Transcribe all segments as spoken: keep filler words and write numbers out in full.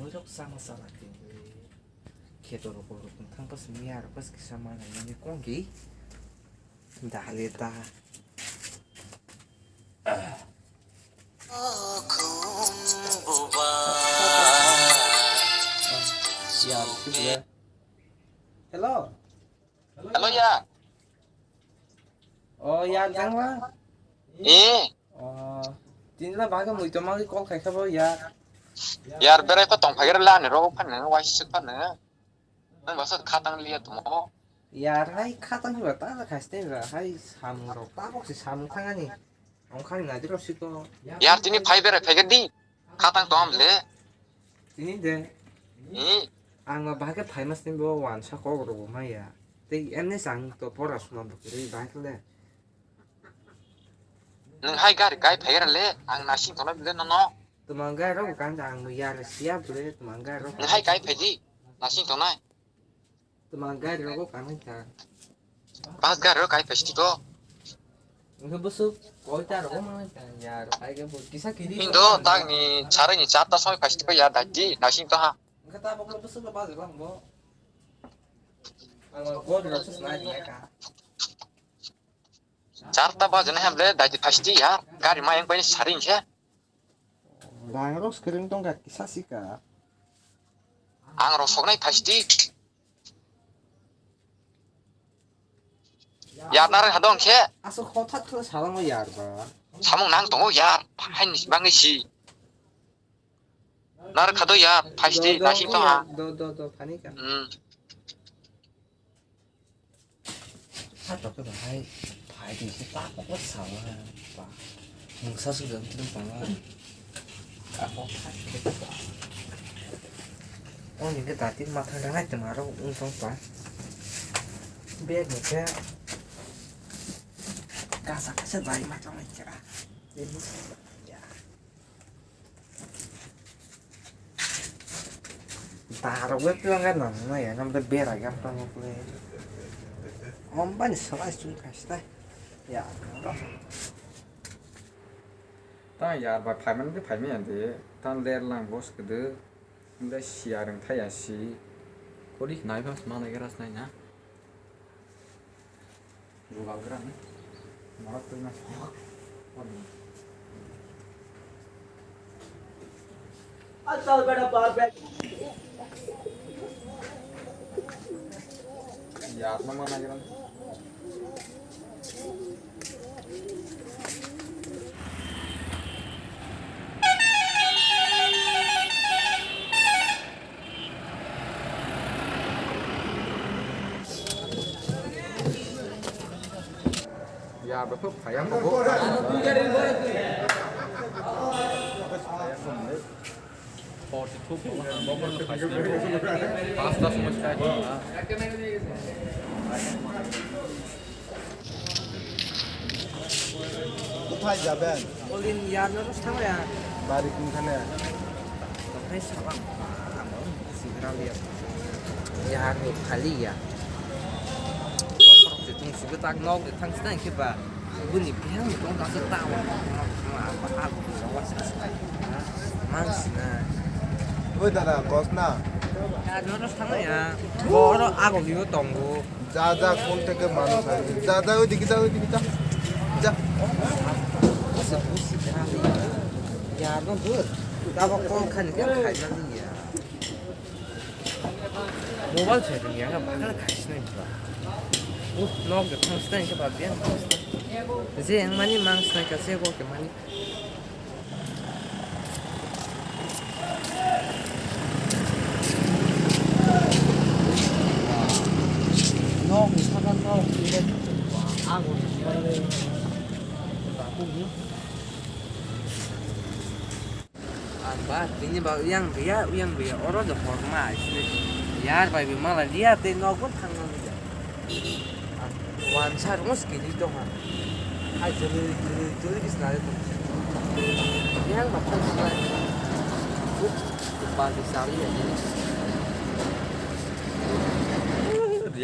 Oirok sama sala khe. Kheto rok rok thang pas miya rok pas kisa mana nani kongi. Dale da. Hello. Hello ya. Oh ya, tangla. Eh. Oh. Tinla baga mui to magi call khai khabo ya. Yar berai pa tong phagera la ne ro phan ne wai sik phan ne. Nang basa khatang liya tumo. Yar hai khatang ba ta khaste ba hai samung rok ta bok si samung thangani. Ang khai na diro siko. Yar tini phai berai phai di. Khatang tom le. Tini de. Ni. Ang ma bahai khe phai mas ni bo wansa kok rok bo maya. Tei emni sang to pora suma bo kiri bahai khe le. Nang hai gari kai phai le ang nasing tona bile no no. Tuma gari rok kan ang yar sia bile tuma gari rok. Nang hai kai phai di nasing tonai. Tuma gari rogo kanwi ta. Bas gari rogo kai pasti ko. Engke busuk koi ta rogo manwi ta ya ro kai ke bu kisa kiri. Indo tang ni chara ni chata soi pasti ko ya dati nasing to ha. Engke ta boklo busuk lo bas bang bo. Ang gori ro sus na ni ka. Charta bajana hemle daiti pasti ya gari mayang pai sari khe. Bang rok screen tong ka kisa sika. Ang rok soknai pasti. Yar nara hadong khe. Asok hothat khe salango yar ba. Samung nang tongo yar. Hain bangwi si. Nar khado ya, phaiste, do, do, nasing tong ha. Do, do, do, phani ka. Hmm. Ha to ke bahai, phai di se ta ko ko sawa, pa. Mungsa su dam tu pa. Ka ko phai ke pa. O ni ke dati matha dangai te maro ung tong pa. Bag ni ke kasa kasa bai ma tong ai kira. Ya. Darok bai twlang ga nang nai ya, nang bai bera ga tang ko. Om bani salai chung kai stai. Ya. Ta yar ba phai man de phai me ande. Tan ler lang bos kede. Nde siya reng thai ya si. Kori nai ba ma nai ga ras nai na. Jugal gra ni. Marak tu na. Achal beta perfect. Yar na ma na gra. Ya, betul, saya kok. Forty two, pasta semua sekali. কোথায় যাবেন? Olin yar no rus thang ya. বাড়ি কোনখানে? Tongthai salam. Amo sigra liya. Yar ni khali ya. Tung sigo tak nok de thang sna ke ba. Buni bihang ni tong kasa ta wa. Apa aku wa sa sa. Mang sna. Oi dada, kos na. Yar no rus thang ya. Boro ago liyo tongo. যা যা, কোন থেকে মানুষ আসবে? যা যা, ওইদিকে যা, ওইদিকে যা। যা। Busi busi kali. Ya no dur. Tabo kol khan khan khai na ya. Mobile se ya ga bakal khai sna ba. Nok de thang sna ke ba biang. Je ang mani mang sna ka se go ke mani. Nok ni saka nok ni le ang ni saka le. Ang ba tini ba yang biya yang biya oro de horma sini yar bai bi mala dia te nok thang. Wansa rwngsa kiri tongha. Hai jwlwi jwlwi jwlwi khe sinari tong. Yang ba thang sinai. Buk ba di sari ya.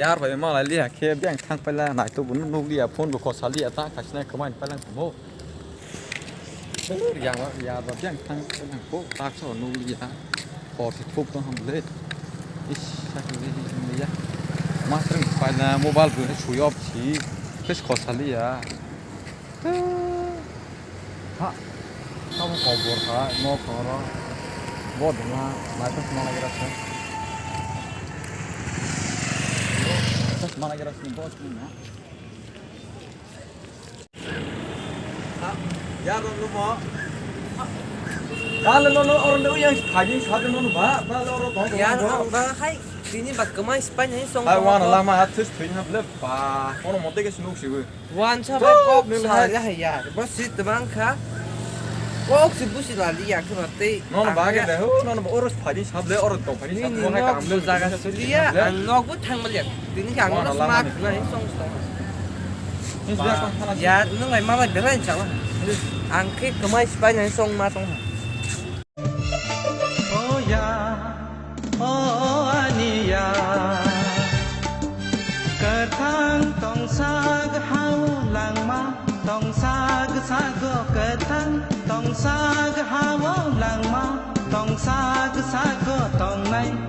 Yar bai ma lai liya khe biyang thang paila nai to bunu nuk liya phone bo khosa liya ta khasinai khwmai paila mo. Yang ba yar ba biyang thang paila ko tak so nuk liya. Por si thuk tong ham le. Is, sakhe le ya. Master paina mobile bu sui off si. Kis khosali ya. Ha. Kamu kobor ha, no koro. Bo duma, naikos mana gira se. Naikos mana gira se, bo duma. Ya, no, no, mo. Dale, no, no, oro, no, yang, kajin, sate, no, no, ba, ba, oro, ba, ba, Ya, ba. Ang ba, hai, tini ba, kemai, Spain, hai, song, Hai, tong, wana, tong. Lama, hat, sis, thwin, hap, le, ba, oro, mote, ke, sinuk, sibu. Wan, sa, Tuh, ba, kok, nung, sa, hai. Ya, ya, ba, si, tebang, kha. Kok, si, busi, lali, ya, khe, ba, tei, No, no, ang, ba, ke, ya. De, ho, no, no, ba, oro, phadi, sable, oro, to, phadi, Ni, sable, ni, hai, nok, kam, bu, le, jaga, phadi, suliya, sable. Ang, nok, bu, thang, maliya. Tini, khe, ang, Wana, no, lama, smak, ni. Na, hai, song, sa. Ni, ba. Ya, nung, ai, mama, belai, chala. Ang, khe, kemai, Spain, hai, song, ma, song, ha. O ya, o ani ya. Kwthang tongsak hao langma, tongsak sago kwthang, tongsak hao langma, tongsak sago tongnai.